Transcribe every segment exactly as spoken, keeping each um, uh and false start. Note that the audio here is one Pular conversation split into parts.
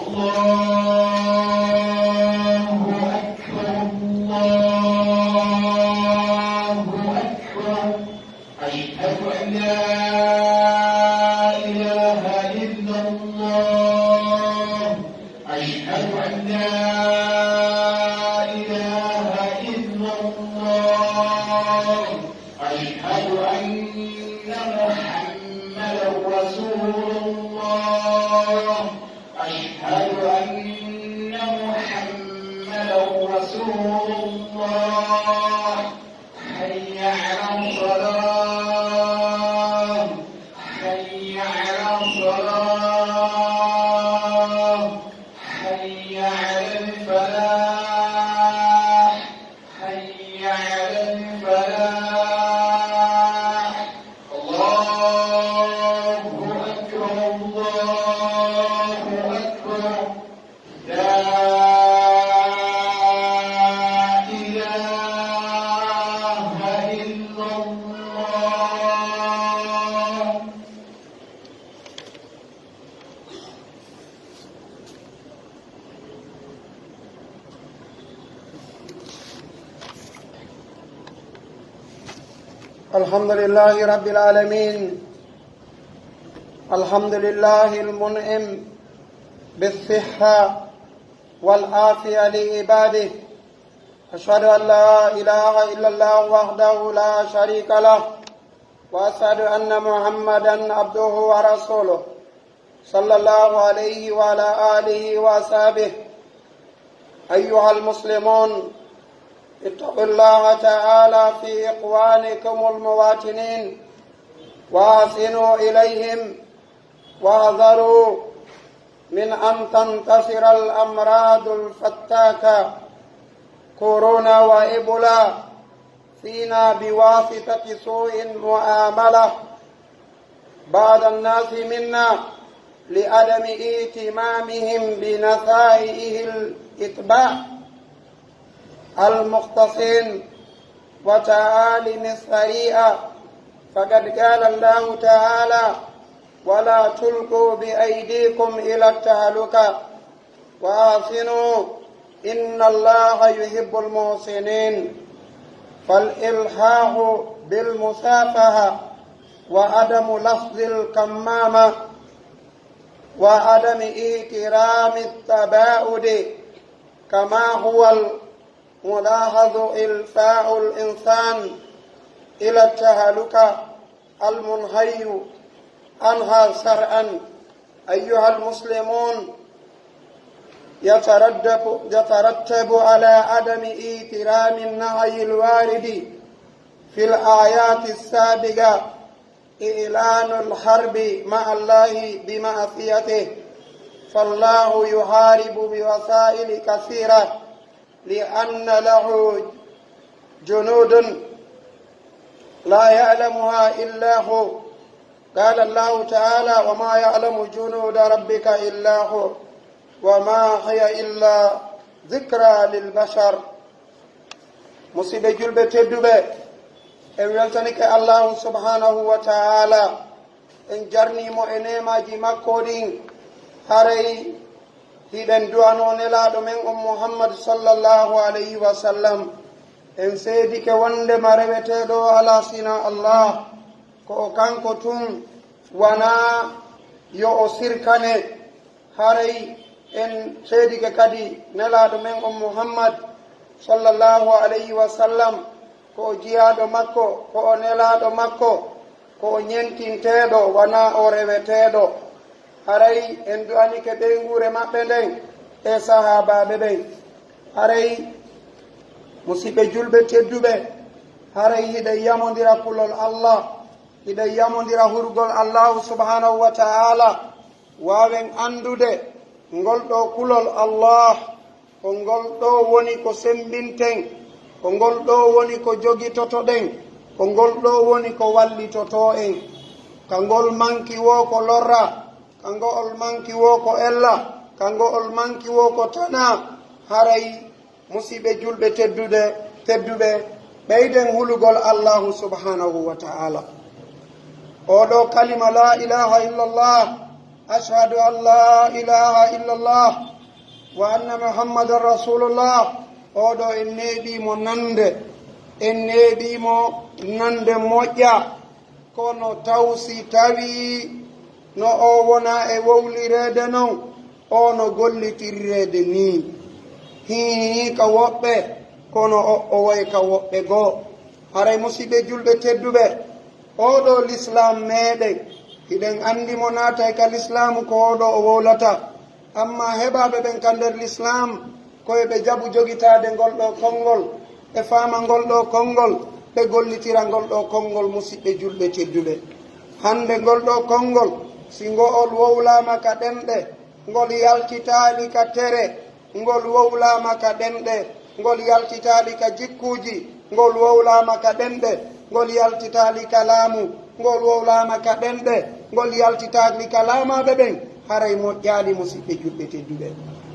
الله أكبر، الله أكبر. أشهد أن لا إله إلا الله. أشهد أن لا إله إلا الله. أشهد أن محمدا رسول الله. أشهد أن محمدا رسول الله. حي على الصلاة. حي على الصلاة. حي على الفلاح. حي على الفلاح. الله أكبر، الله أكبر. لا إله إلا الله. الحمد لله رب العالمين. الحمد لله المنعم بالصحة والعافية لعباده. أشهد أن لا إله إلا الله وحده لا شريك له، وأشهد أن محمدا عبده ورسوله، صلى الله عليه وعلى آله وأصحابه. أيها المسلمون، اتقوا الله تعالى في إخوانكم المواطنين، وأحسنوا إليهم، واحذروا من أن تنتشر الأمراض الفتاكة، كورونا وإيبولا، فينا بواسطة سوء المعاملة بعض الناس منا لعدم اهتمامهم بنصائح الأطباء المختصين وتعاليم الشريعة، فقد قال الله تعالى: "ولا تلقوا بأيديكم إلى التهلكة وأحسنوا إن الله يحب المحسنين". فالإلحاح بالمصافحة وعدم لفظ الكمامة وعدم احترام التباعد، كما هو الملاحظ إلفاح الإنسان إلى التهلكة المنهي عنها شرعا. أيها المسلمون، يترتب، يترتب على عدم احترام النهي الوارد في الآيات السابقة إعلان الحرب مع الله بمعصيته، فالله يحارب بوسائل كثيرة لأن له جنود لا يعلمها إلا هو. قال الله تعالى: "وما يعلم جنود ربك إلا هو وما هي إلا ذكرى للبشر". Musiɓɓe julɓe tedduɓe, en weltanike Allahu subhanahu wa ta'ala, en jarnii mo e neemaaji makko ɗin. Haray hiɗen du'anoo Nelaaɗo men on Muhammad sallallahu alayhi wa sallam, en seedike wondema reweteeɗo o alaa sinaa Allah, ko o kanko tun, wanaa yo o sirkane. Haray en seedike kadi Nelaaɗo men on Muhammad sallallahu alayhi wa sallam, ko o jiyaaɗo makko, ko o Nelaaɗo makko, ko o ɲentinteeɗo, wanaa o reweteeɗo. Haray en du'anike ɓeynguure maɓɓe nden e sahaabaaɓe ɓen. Haray, musiɓɓe julɓe tedduɓe, haray hiɗen yamondira kulol Allah, hiɗen yamondira hurgol Allahu subhanahu wa ta'ala. Waawen anndude ngol ɗoo kulol Allah, ko ngol ɗoo woni ko semmbinten, ko ngol ɗoo woni ko jogitotoɗen, ko ngol ɗoo woni ko wallitotoo en. Ka ngol manki woo ko lorra, ka ngo'ol manki woo ko ella, ka ngo'ol manki woo ko tana. Haray, musiɓɓe julɓe teddude, tedduɓe, ɓeyden hulugol Allahu subhanahu wa ta'ala. Oo ɗoo kalima laa ilaaha illallah, Ashhadu an laa ilaaha illallah wa anna Muhammadan Rasulullah. Oo ɗoo en neeɓii mo nande, en neeɓii mo nande moƴƴa, kono taw si tawii no o wona e wowlireede non, o no gollitireede nii. Hii ka woɓɓe, kono o, o way ka woɓɓe goo. Haray musiɓɓe julɓe tedduɓe, oo ɗoo lislaam meeɗen, hiɗen anndi mo naatay ka lislaamu ko oo ɗoo o wowlata. Ammaa heɓaaɓe ɓen ka nder lislaam, ko e ɓe jaɓu jogitaade ngol ɗoo konngol, ɓe faama ngol ɗoo konngol, ɓe gollitira ngol ɗoo konngol, musiɓɓe julɓe tedduɓe. Hannde ngol ɗoo konngol, si ngo'ol wowlaama ka ɗemɗe, ngol yaltitaali ka tere, ngol wowlaama ka ɗemɗe, ngol yaltitaali ka jikkuuji, ngol wowlaama ka ɗemɗe, ngol yaltitaali ka laamu, ngol wowlaama ka ɗemɗe, ngol yaltitaali ka laamaaɓe ɓen, haray moƴƴaali, musiɓɓe julɓe tedduɓe.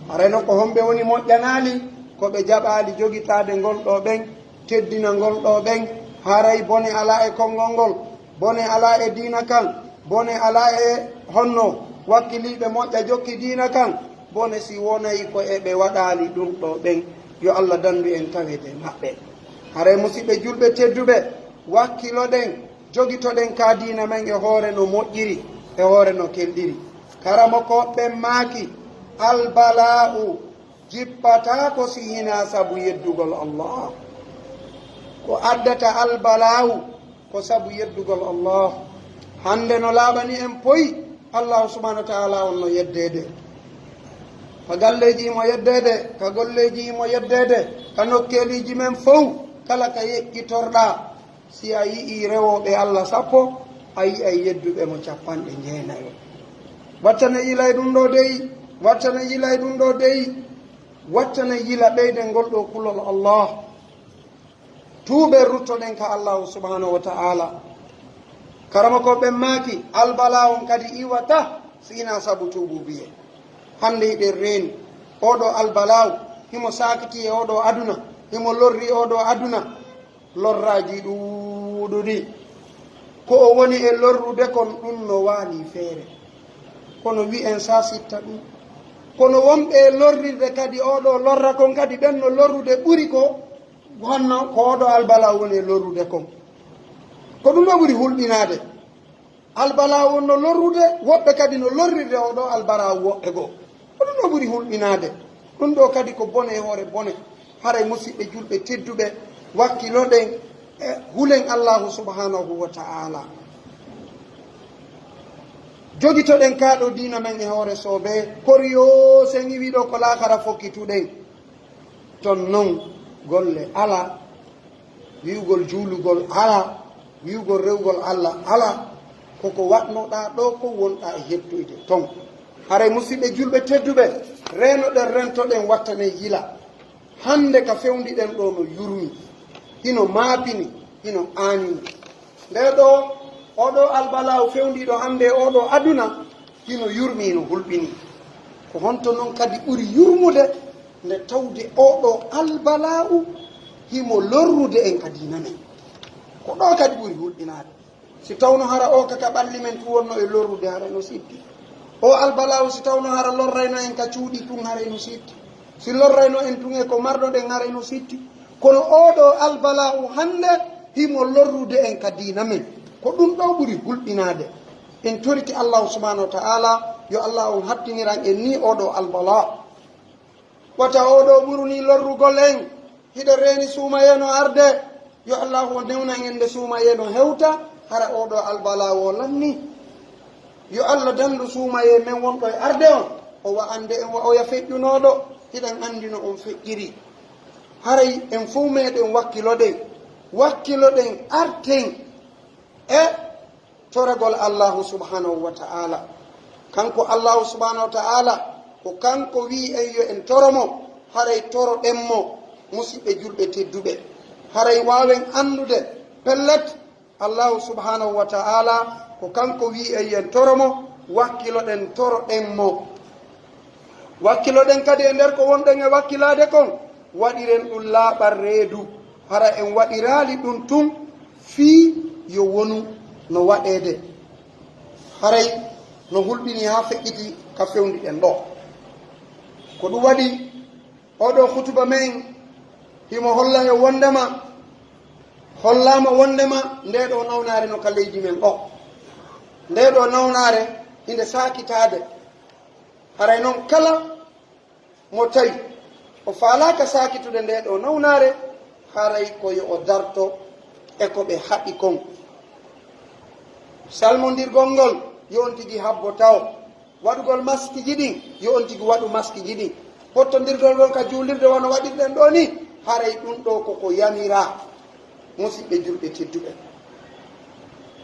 Haray non ko homɓe woni moƴƴanaali? Ko ɓe jaɓaali jogitaade ngol ɗoo ɓen, teddina ngol ɗoo ɓen, haray bone alaa e konngol ngol, bone alaa e diina kan, bone alaa e honno wakkiliiɓe moƴƴa jokki diina kan, bone si wonay ko e ɓe waɗaali ɗun ɗoo ɓen, yo Alla dandu en tawede maɓɓe. Haray musiɓɓe julɓe tedduɓe, wakkiloɗen, jogitoɗen ka diina men e hoore no moƴƴiri, e hoore no kelɗiri. Karamokooɓe ɓen maaki, albala'u jippataako si hinaa sabu yeddugol Allah. Ko addata albala'u ko sabu yeddugol Allah. Hannde no laaɓani en poy, Allahu subhanahu wa ta'ala on no yeddeede. Ka galleeji himo yeddeede, ka golleeji himo yeddeede, ka nokkeeliiji men fow, kala ka yeƴƴitorɗaa. Si a yi'ii rewooɓe Alla sappo, a yi'ay yedduɓe mo cappanɗe jeenayo. Wattane yilay ɗun ɗoo dey, wattane yilay ɗun ɗoo dey, wattane yila ɓeyden ngol ɗoo kulol Allah. Tuuben ruttoɗen ka Allahu subhanahu wa ta'ala. Karamokooɓe ɓen maaki, albalaa on kadi iwata si hinaa sabu tuubuubuyee. Hannde hiɗen reeni, oo ɗoo albalaaw, himo saakiti e oo ɗoo aduna, himo lorri oo ɗoo aduna. Lorraaji ɗuuɗuɗi. Ko o woni e lorrude kon, ɗun no waali feere. Kono wi'en saasitta ɗun. Kono wonɓe e lorrirde kadi oo ɗoo lorra kon kadi, ɓen no lorrude ɓuri ko honno ko oo ɗoo albalaa woni e lorrude kon. Ko ɗun ɗoo ɓuri hulɓinaade. Albalaa on no lorrude, woɓɓe kadi no lorrirde oo ɗoo albalaa woɓɓe goo. Ko ɗun ɗoo ɓuri hulɓinaade. Ɗun ɗoo kadi ko bone e hoore bone. Haray musiɓɓe julɓe tedduɓe, wakkiloɗen e hulen Allaahu subhaanahu wa ta'aalaa. Jogitoɗen kaa ɗoo diina men e hoore soobee, kori yoo sen iwii ɗoo ko laakara fokkituɗen. Ton non golle alaa. Wi'ugol juulugol alaa, wi'ugol rewugol Alla alaa, ko ko waɗnoɗaa ɗoo kon wonɗaa e hettoyde ton. Haray musiɓɓe julɓe tedduɓe, reenoɗen rentoɗen wattanen yila. Hannde ka fewndiɗen ɗoo no yurmi, hino maapini, hino aanini. Ndee ɗoo, oo ɗoo albalaaw fewndiiɗo hannde e oo ɗoo aduna, hino yurmi, hino hulɓinii. Ko honto non kadi ɓuri yurmude nde tawde oo ɗoo albalaa'u himo lorrude en ka diina men? Ko ɗoo kadi ɓuri hulɓinaade. Si tawno hara oo ka, ka ɓalli men tun wonno e lorrude, haray no sitti. Oo albalaa'u si tawno hara lorrayno en ka cuuɗi tun, haray no sitti. Si lorrayno en tun e ko marɗoɗen, haray no sitti. Kono oo ɗoo albalaa'u hannde himo lorrude en ka diina men. Ko ɗun ɗoo ɓuri hulɓinaade. En torike Allaahu subhaanahu wa ta'aalaa, yo Allaahu on hattiniran en nii oo ɗoo albalaa. Wata oo ɗoo ɓuru nii lorrugol en. Hiɗen reeni suumayee no arde. Yo Allaahu on newnan en nde suumayee no hewta, hara oo ɗoo albalaa woo lannii. Yo Alla dandu suumayee men wonɗo e arde on, o wa'ande en wa'oya feƴƴunooɗo, hiɗen anndi no on feƴƴiri. Haray en fow meɗen wakkiloɗen, wakkiloɗen arten e toragol Allaahu subhaanahu wa ta'aalaa. Kanko Allaahu subhaanahu wa ta'aalaa, ko kanko wi'i en yo en toro mo, haray toroɗen mo, musiɓɓe julɓe tedduɓe. Haray waawen anndude pellet, Allaahu subhaanahu wa ta'aalaa, ko kanko wi'i en yo en toro mo, wakkiloɗen toroɗen mo. Wakkiloɗen kadi e nder ko wonɗen e wakkilaade kon, waɗiren ɗun laaɓal reedu. Hara en waɗiraali ɗun tun fii yo wonu no waɗeede. Haray No hulɓinii haa feƴƴiti ka fewndi ɗen ɗoo. Ko ɗum waɗi oo ɗoo hutuba men himo holla en wonndema, hollaama wonndema ndee ɗoo nawnaare no ka leydi men ɗoo. Ndee ɗoo nawnaare hinde saakitaade. Haray non kala mo tawi o faalaaka saakitude ndee ɗoo nawnaare, haray ko yo o darto e ko ɓe haɓi kon. Salmondirgol ngol, yo on tigi habbo tawo. Waɗugol maskiji ɗin, yo on tigi waɗu maskiji ɗin. Pottondirgol ngol ka juulirde wano waɗirɗen ɗoo nii, haray ɗum ɗoo ko ko yamiraa. Musiɓɓe julɓe tedduɓe,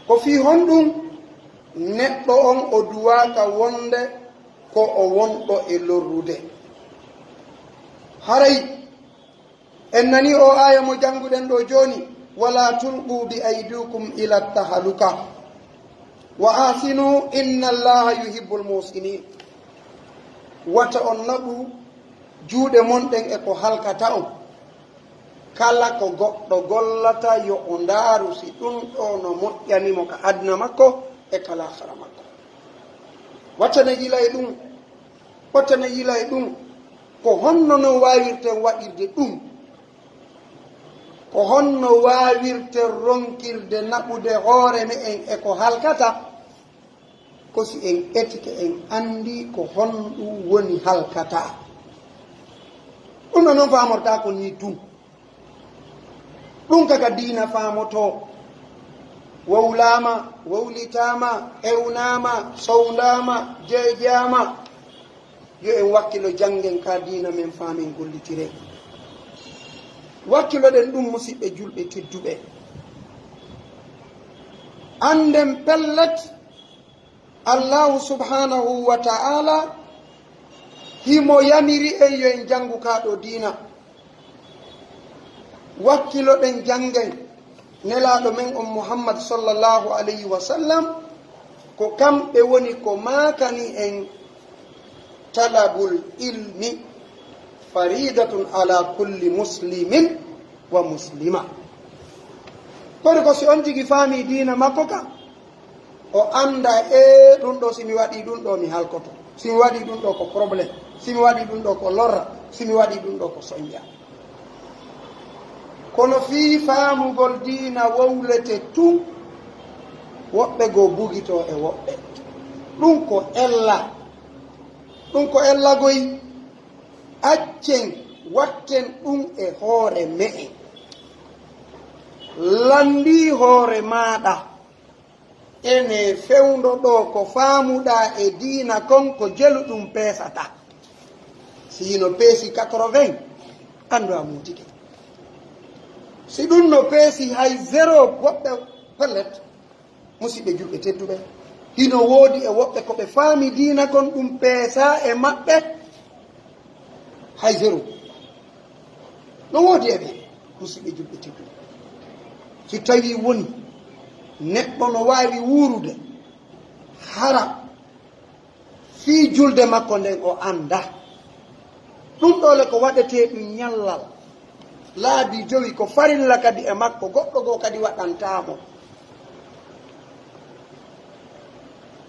ko fii honɗum neɗɗo on o duwaaka wonde ko o wonɗo e lorrude? Haray en nanii oo aaya mo jannguɗen ɗoo jooni, "Wala tulqu bi aydikum ila tahaluka, wa ahsinu inna Allaha yuhibbul muhsinin." Wata on naɓu juuɗe mon ɗen e ko halkata on. Kala ko goɗɗo gollata, yo o ndaaru si ɗum ɗoo no moƴƴani mo ka aduna makko e ka laakhara makko. Wata na yila e ɗum, wata na yila e ɗum. Ko honno non waawirten waɗirde ɗum? Ko honno waawirten ronkirde naɓude hoore me'en e ko halkata? Ko si en etike, en anndii ko honɗum woni halkata. Ɗum ɗoo non faamortaako nii tun. Ɗum ka ka diina faamotoo. Wowlaama, wowlitaama, ewnaama, sowndaama, jeejaama. Yo en wakkilo janngen ka diina men faamen gollitire. Wakkiloɗen ɗum, musiɓɓe julɓe tedduɓe. Annden pellet, Allaahu subhaanahu wa ta'aala himo yamiri en yo en janngu kaa ɗoo diina. Wakkiloɗen janngen Nelaaɗo men on Muhammad sallallahu alayhi wa sallam, ko kamɓe woni ko maakani en, "Talabul ilmi faridatun ala kulli muslimin wa muslima." Kono ko si on tigi faami diina makko ka, o annda, "E, ɗum ɗoo, si mi waɗii ɗum ɗoo, mi halkoto. Si mi waɗii ɗum ɗoo, ko problème. Si mi waɗii ɗum ɗoo, ko lorra. Si mi waɗii ɗum ɗoo, ko soñja." Kono fii faamugol diina wowlete tun, woɓɓe goo bugitoo e woɓɓe. Ɗum ko ella. Ɗum ko ella goy. Accen, watten ɗum e hoore me'en. Lanndii hoore maaɗa. Ene fewndo ɗoo ko faamuɗaa e diina kon, ko jelu ɗum peesata. Si hino peesi quatre-vingts, anndu a muutike. Si ɗum no peesi hay zéro, woɓɓe pellet, musiɓɓe julɓe tedduɓe, hino woodi e woɓɓe ko ɓe faami diina kon, ɗum peesaa e maɓɓe hay zéro. No woodi e ɓe, musiɓɓe julɓe tedduɓe. Si tawii woni neɗɗo no waawi wuurude, hara fii julde makko nden o annda. Ɗum ɗoo le ko waɗetee ɗum ñallal. Laabi jowi ko farilla kadi e makko, goɗɗo goo kadi waɗantaa mo.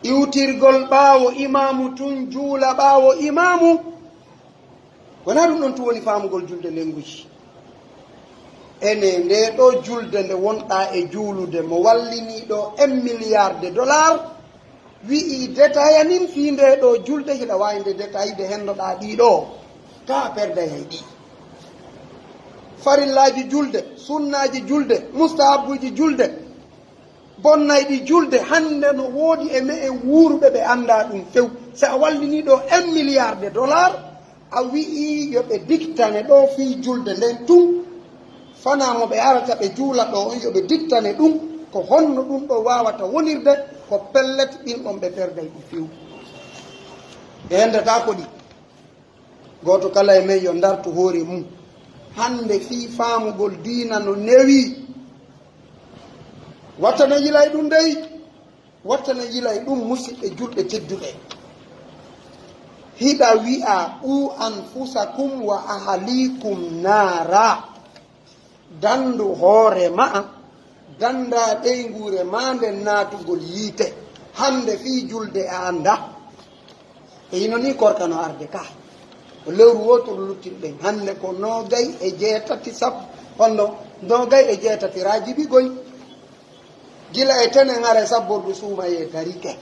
Iwtirgol ɓaawo imaamu tun, juula ɓaawo imaamu, wonaa ɗum ɗon tun woni faamugol julde nden nguji. Ene ndee ɗoo julde nde wonɗaa e juulude, mo wallinii ɗoo un milliard de dollars, wi'ii détail anin fii ndee ɗoo julde, hiɗa waawi nde détail de hendoɗaa ɗii ɗoo, kaa a perday hay ɗii. Farillaaji julde, sunnaaji julde, mustahabbuuji julde, bonnayɗi julde, hannde no woodi e me'en wuuruɓe ɓe anndaa ɗum few. Si a wallinii ɗoo un milliard de dollars, a wi'ii yo ɓe diktane ɗoo fii julde nden tun, fanaa mo ɓe arata ɓe juula ɗoo on, yo ɓe diktane ɗum, ko honno ɗum ɗoo waawata wonirde, ko pellet ɓin on ɓe perday ɗi few. Ɓe hendataa ko ɗi. Gooto kala e men yo ndartu hoore mum. Hannde fii faamugol diina no newii. Wattana yilay ɗum dey. Wattana yilay ɗum, musiɓɓe julɓe tedduɓe. Hiɗa wi'a, "Qu anfusakum wa ahlikum naara." Dandu hoore ma'a, dandaa ɓeynguure maa nden naatugol yiite. Hannde fii julde a anndaa. E hino nii korka no arde ka. Ko lewru wooturu luttinɗen. Hannde ko noogay e jeetati sab-, honno, noogay e jeetati raajiɓi goy. Gila e tenen hara e sabbordu suumayee darike.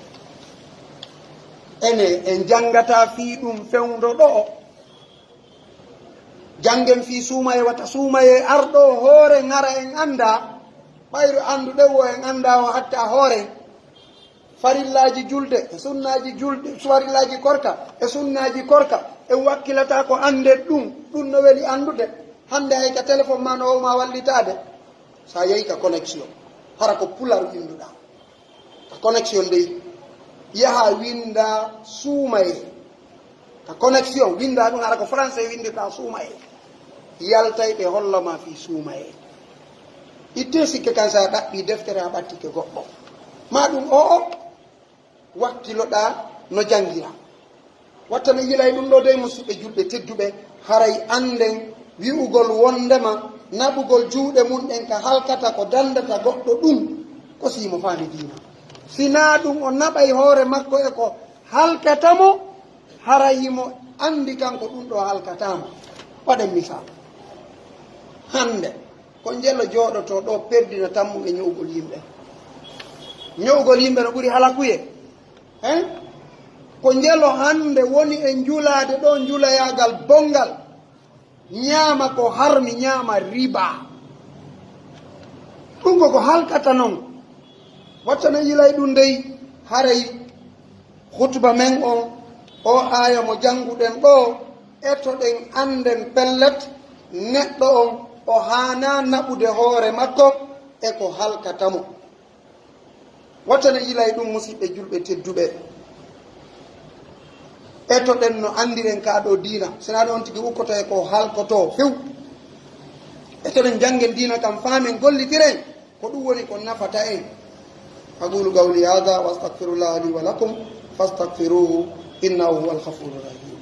Enen en janngataa fii ɗun fewndo ɗo'o. Janngen fii suumayee, wata suumayee ar ɗoo hoore hara en anndaa. Ɓayru annduɗen wo en anndaa o hatta hoore. Farillaaji julde, e sunnaaji julde, farillaaji korka, e sunnaaji korka, en wakkilataa ko annden ɗun, ɗun no weli anndude. Hannde hay ka telefon maa no wawma wallitaade. So a yehi ka connexion, hara ko pular winnduɗaa. Ka connexion dey, yaha winndaa suumayee. Ka connexion, winndaa ɗun, hara ko français winndirɗaa suumayee. Yaltay ɓe holla ma fii suumayee. Ittee sikke kan, so a ɗaɓɓii deftere, a ɓattike goɗɗo. Maa ɗun o'o, wakkiloɗaa no janngiraa. Watta no yilay ɗun ɗoo dey, musiɓɓe julɓe tedduɓe, haray annden wi'ugol wonndema naɓugol juuɗe mun ɗen ka halkata ko danndata goɗɗo ɗun, ko si himo faami diina. Si naa ɗun, o naɓay hoore makko e ko halkata mo, haray himo anndi kanko ɗun ɗoo halkataa mo. Waɗen misal. Hannde, ko njelo jooɗotoo ɗoo perdina tammun e ño'ugol yimɓe. Ño'ugol yimɓe no ɓuri halakuyee. Hein? Ko njelo hannde woni e njulaade ɗoo njulayaagal bonngal. Ñaama ko harmi, ñaama riba. Ɗun ko ko halkata non. Watta no yilay ɗun dey, haray khutba men on, o aaya mo jannguɗen ɗoo, etoɗen annden pellet, neɗɗo on, o haanaa naɓude hoore makko e ko halkata mo. Watta no yilay ɗun, musiɓɓe julɓe tedduɓe. Etoɗen no anndiren kaa ɗoo diina, si naa ɗun on tigi ukkoto e ko halkotoo few. Etoɗen janngen diina kan, faamen, gollitiren. Ko ɗun woni ko nafata en. أقول قولي هذا وأستغفر الله لي ولكم فاستغفروه إنه هو الغفور الرحيم.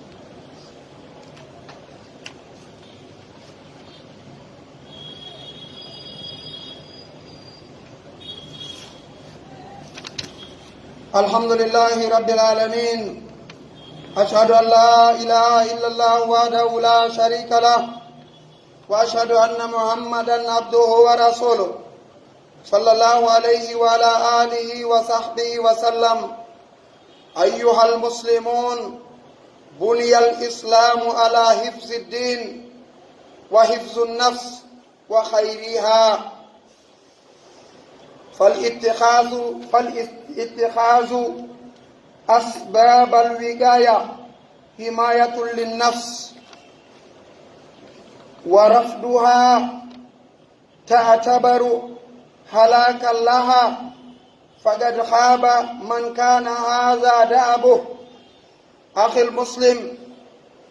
الحمد لله رب العالمين. أشهد أن لا إله إلا الله وحده لا شريك له، وأشهد أن محمدا عبده ورسوله، صلى الله عليه وعلى آله وصحبه وسلم. أيها المسلمون، بني الإسلام على حفظ الدين وحفظ النفس وخيرها، فالاتخاذ، فالاتخاذ أسباب الوقاية حماية للنفس، ورفضها تعتبر هلاكا لها، فقد خاب من كان هذا دأبه. أخي المسلم،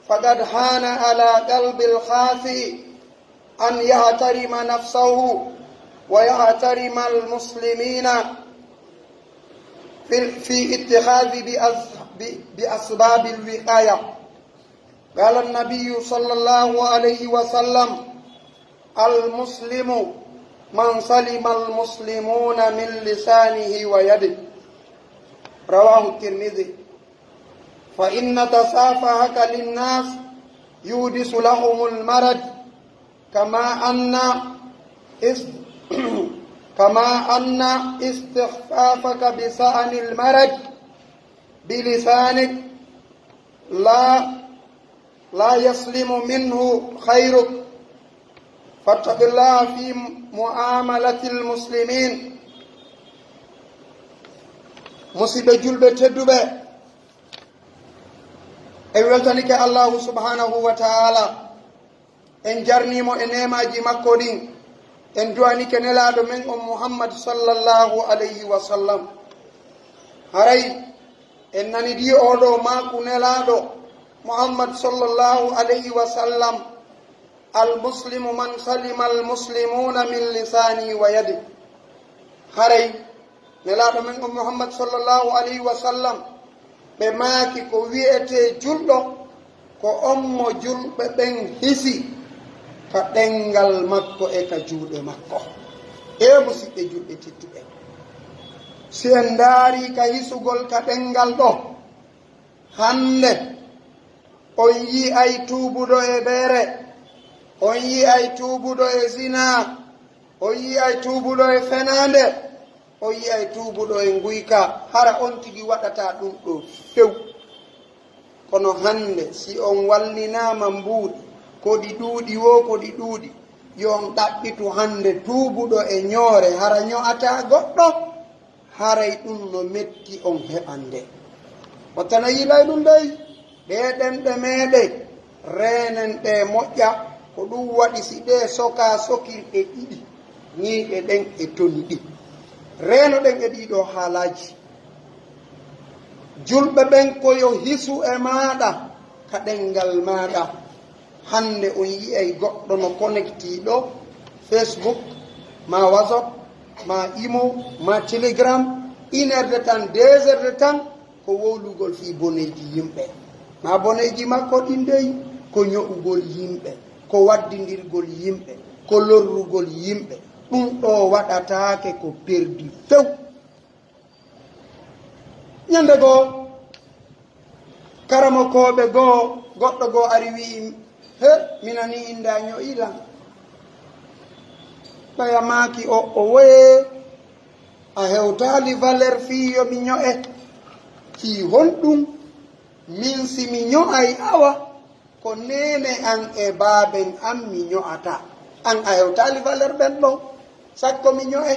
فقد هان على قلب الخاطئ أن يحترم نفسه ويحترم المسلمين في، في اتخاذ بأس-، ب-، بأسباب الوقاية. قال النبي صلى الله عليه وسلم: المسلم من سلم المسلمون من لسانه ويده. رواه الترمذي. فإن تصافحك للناس يورث لهم المرض، كما أن است-، كما أن استخفافك بشأن المرض بلسانك لا، لا يسلم منه خيرك، فاتق الله في معاملة المسلمين. Musiɓɓe julɓe tedduɓe, en weltanike Allaahu subhaanahu wa ta'aalaa. En jarnii mo e neemaaji makko ɗin. En du'anike Nelaaɗo men on Muhammad sallallahu alayhi wa sallam. Haray en nanidii oo ɗoo maaku Nelaaɗo Muhammad sallallahu alayhi wa sallam: "Al muslimu man salima al muslimuuna min lisaanihi wa yadihi." Haray Nelaaɗo men on Muhammad sallallahu alayhi wa sallam, ɓe maaki ko wi'etee julɗo, ko on mo julɓe ɓen hisi ka ɗemngal makko e ka juuɗe makko. Ee musiɓɓe julɓe tedduɓe, Si en ndaarii ka hisugol ka ɗenngal ɗoo, hannde on yi'ay tuubuɗo e beere, on yi'ay tuubuɗo e zinaa, on yi'ay tuubuɗo e fenaande, on yi'ay tuubuɗo e nguyka, hara on tigi waɗataa ɗun ɗoo few. Kono hannde, si on wallinaama mbuuɗi, ko ɗi ɗuuɗi woo, ko ɗi ɗuuɗi, yo on ɗaɓɓitu hannde tuubuɗo e ɲoore, hara ɲo'ataa goɗɗo, haray ɗun no metti on heɓande. Wata na yilay ɗun dey, ɗee ɗenɗe meeɗen, reenen ɗe moƴƴa, ko ɗun waɗi si ɗee sokaa sokirɗe ɗiɗi, ɲiiƴe ɗen e toni ɗin. Reenoɗen e ɗii ɗoo haalaaji. Julɓe ɓen ko yo hisu e maaɗa, ka ɗenngal maaɗa. Hannde on yi'ay goɗɗo no connecti ɗoo, Facebook, maa WhatsApp, maa Imo, maa Telegram, une heure de temps, deux heures de temps, ko wowlugol fii boneeji yimɓe. Maa boneeji makko ɗin dey, ko ɲo'ugol yimɓe, ko waddindirgol yimɓe, ko lorrugol yimɓe. Ɗun ɗoo waɗataake ko perdi few. Ɲande goo, karamokooɓe goo, goɗɗo goo ari wi'i, "He, mi nanii inda ɲo'i lan." Ɓay a maaki o, o woyee, a hewtaali valeur fii yo mi ɲo'e. Fii honɗun? Min si mi ɲo'ay awa, ko neene an e baaben an mi ɲo'ata. An a hewtaali valeur ɓen ɗon, sakko mi ɲo'e.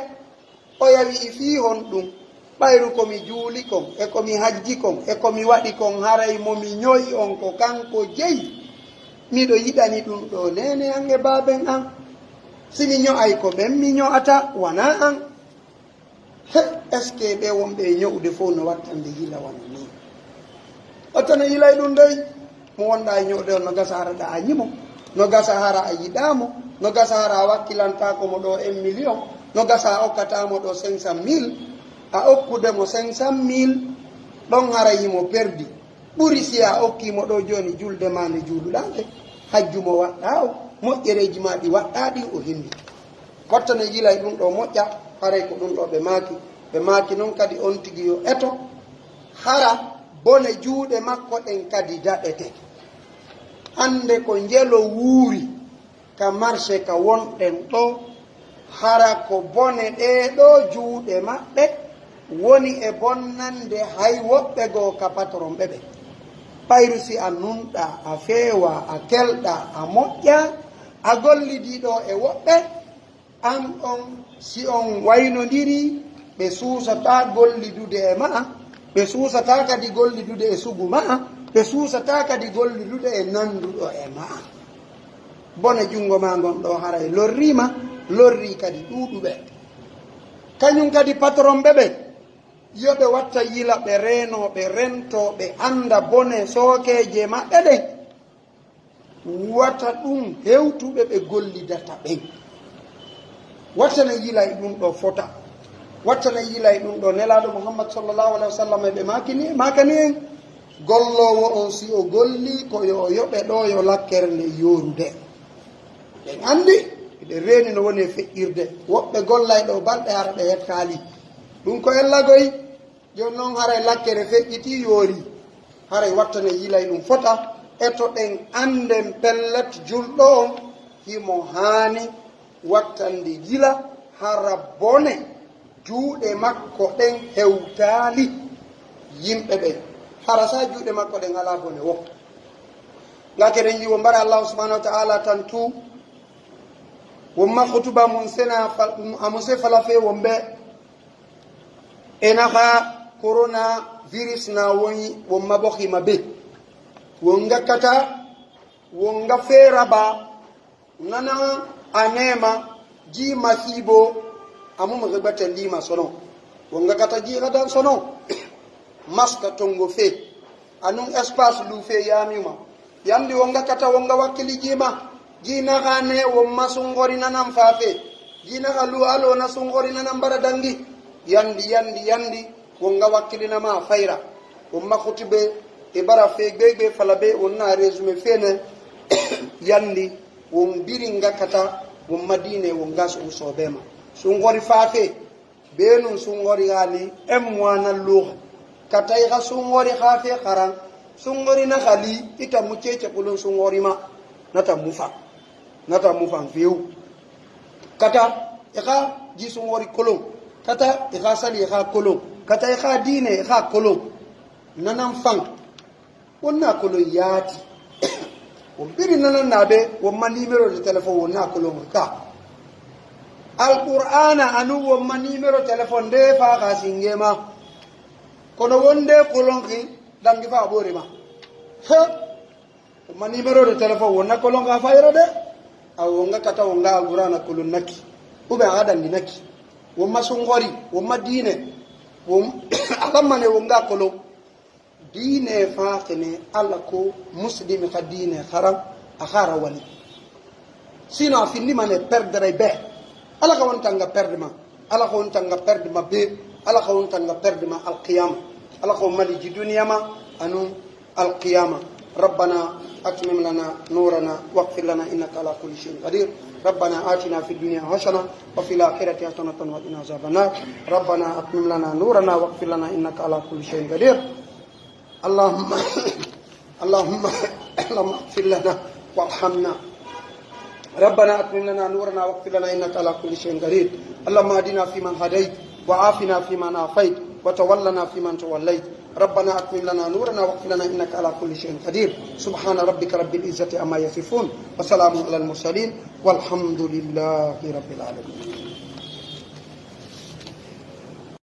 Oya wi'i, "Fii honɗun? Ɓayru ko mi juuli kon, e ko mi hajji kon, e ko mi waɗi kon, haray mo mi ɲo'i on ko kanko jeyi. Miɗo yiɗani ɗun ɗoo neene an e baaben an. Si mi ɲo'ay ko ɓen mi ɲo'ata, wanaa an." He, est-ce que ɓee wonɓe e ɲo'ude fow no wattande yila wano nii? Wata na yilay ɗun dey. Mo wonɗaa e ɲo'ude on, no gasa hara ɗa'anii mo, no gasa hara a yiɗaa mo, no gasa hara a wakkilantaako mo ɗoo un million, no gasa a okkataa mo ɗoo cinq cent mille, a okkude mo cinq cent mille, ɗon hara himo perdi. Ɓuri si a okkii mo ɗoo jooni julde maa nde juuluɗaa nde, hajju mo waɗɗaa on, moƴƴereeji maa ɗi waɗɗaa ɗin o himmi. Wata na yilay ɗun ɗoo moƴƴa, haray ko ɗun ɗoo ɓe maaki. Ɓe maaki non kadi on tigi yo eto, hara bone juuɗe makko ɗen kadi daɗete. Hannde ko njelo wuuri ka marché ka wonɗen ɗoo, hara ko bone ɗee ɗoo juuɗe maɓɓe woni e bonnande hay woɓɓe goo ka patronɓe ɓen. Ɓayru si a nunɗaa, a feewaa, a kelɗaa, a moƴƴaa, a gollidii ɗoo e woɓɓe, an on, si on waynondirii, ɓe suusataa gollidude e ma'a, ɓe suusataa kadi gollidude e sugu ma'a, ɓe suusataa kadi gollidude e nanduɗo e ma'a. Bone junngo maa ngon ɗoo haray lorrii ma, lorrii kadi ɗuuɗuɓe. Kaɲun kadi patronɓe ɓen, yo ɓe watta yila ɓe reenoo, ɓe rentoo, ɓe annda bone sookeeje maɓɓe ɗen. Wata ɗun hewtu ɓe ɓe gollidata ɓen. Wata na yila e ɗun ɗoo fota. Wata na yila e ɗun ɗoo. Nelaaɗo Muhammad sallallahu alaihi wa sallam e ɓe maakini, maakani en, golloowo on si o gollii ko yo o yoɓe ɗoo yo lakkere nden yooru de. Ɓen anndi, eɗen reeni no woni e feƴƴirde. Woɓɓe gollay ɗoo balɗe hara ɓe hettaali. Ɗun ko en lagoy. Jooni non haray lakkere feƴƴitii yoorii. Haray watta na yilay ɗun fota. Etoɗen annden pellet julɗo on himo haani wattande yila hara bone juuɗe makko ɗen hewtaali yimɓe ɓen. Hara sa juuɗe makko ɗen alaa bone woo. Lakkere nji wo mbara Allahu subhanahu wa ta'ala tan tu. Won ma khutuba mun sena fal-, amu se fala fe won be. E naxa coronavirus na woni won ma boxi ma be. Won nga kata, won nga fera ba, nana a nema, ji masibo, amu ma gbata lima sono. Won nga kata ji gadan sono. Maska tongo fe. Anun espace lu fe yamima. Yandi wonga kata wonga wakkili jima. Ji naxa ne won ma sungori nanan fa fe. Ji naxa lu alo na sungori nanan bara dangi. Yandi, yandi, yandi. Wonga wakkili na ma fayra. Won ma khutube e bara fe gbegbe fala be won na résumé fe ne. Yandi won biri nga kata won madine won gas uso be ma. Sungori fa fe. Bee nun sunŋori gaa ni, en muwanan luuha. Kata i xa sunŋori xa fee xaran. Sunŋori na xa lii, i ta mu cece kulun sunŋori ma. Na ta mu faŋ. Na ta mu faŋ few. Kata i xa jii sunŋori koloŋ. Kata i xa sali i xa koloŋ. Kata i xa diine i xa koloŋ. Na nan faŋ. Won na koloŋ yaati. Won biri nanan na be, won ma nimero de telefon, won na koloŋ ka. Alqur'aana anu won ma nimero telefon de fa ka singe ma. Kono won de koloŋ ki dangi fa bore ma. He. Won ma nimero de telefon, won na koloŋ ka fa yero de. A won ga kata won ga alqur'aana koloŋ naki. Ube a dangi naki. Won ma sunŋori, won ma diine. Won alamane won ga koloŋ. Diine faakene Alla ko muslimi ka diine haram a hara wani. Sino a finni mane perdere be. Alla ka wonta nga perdema. Alla ka wonta nga perdema be. Alla ka wonta nga perdema alqiyama. Alla ko mali ji duniya ma anu alqiyama. ربنا أتمم لنا نورنا واغفر لنا إنك على كل شيء قدير. ربنا آتنا في الدنيا حسنة وفي الآخرة حسنة وقنا عذاب النار. ربنا أتمم لنا نورنا واغفر لنا إنك على كل شيء قدير. اللهم اللهم اللهم اغفر لنا وارحمنا. ربنا أتمم لنا نورنا واغفر لنا إنك على كل شيء قدير. اللهم اهدنا فيمن هديت، وعافنا فيمن عافيت، وتولنا فيمن توليت. ربنا أتمم لنا نورنا واغفر لنا إنك على كل شيء قدير. سبحان ربك رب العزة عما يصفون، وسلام على المرسلين، والحمد لله رب العالمين.